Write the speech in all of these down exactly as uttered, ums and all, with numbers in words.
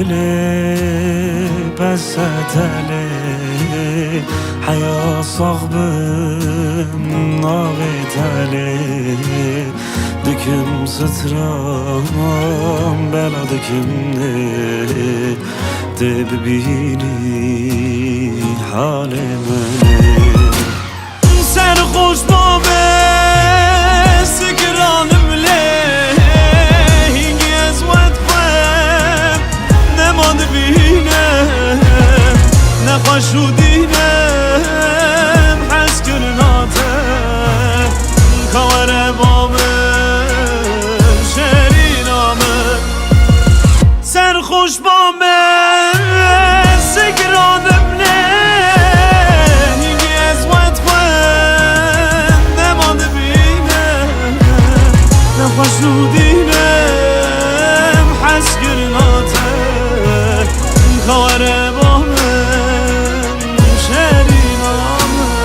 Lê bes e telê, heya sax bim navê telê. Dikim stran bela dikim nê, tê bibînî halê min ê. Serxweş babe, sikiranim lê, hîngî ez we dixwem, nema dibînim, nexweş û dînim, hezkirina te, ka were ba min, şerîna min. Serxweş ba me, sikiranim lê, hîngî ez we dixwem, nema dibînim, nexweş û dînim, hezkirina te, ka were ba min, şerîna min.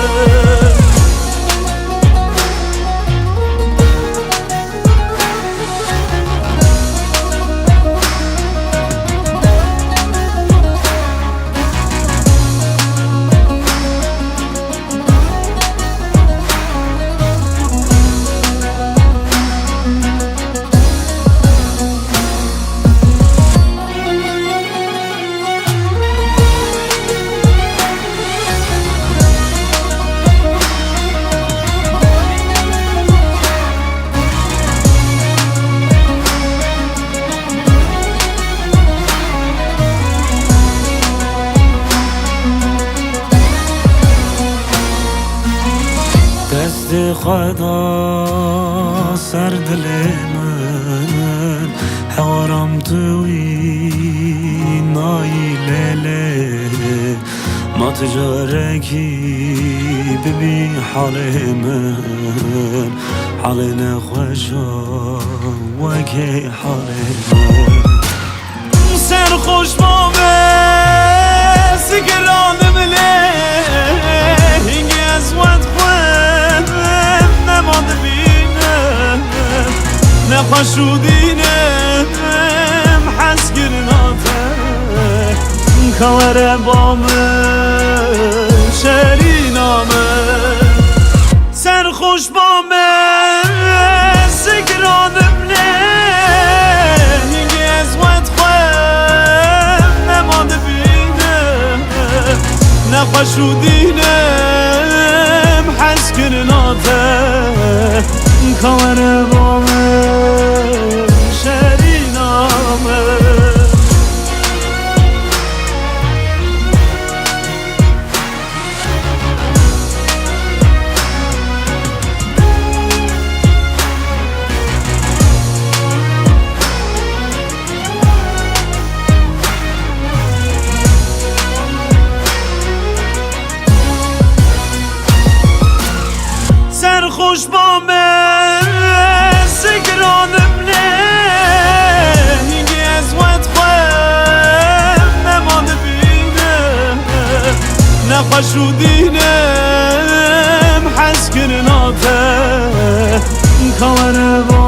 Destê xwe da ser dilê min, hewaram tu wî nayî lê lê. Ma tu carekî bibî halê min, halê nexweşa wekê halê min. Serxweş babe, sikiranim lê, hîngî ez we dixwem, nema dibînim, nexweş û dînim, hezkirina te, ka were ba min, şerîna min. Serxweş babe, sikiranim lê, hîngî ez we dixwem, nema dibînim, nexweş û dînim, hezkirina te, ka were ba min, şerîna min. Serxweş babe, sikiranim lê, hîngî ez we dixwem, nema dibînim, nexweş û dînim, hezkirina te, ka were ba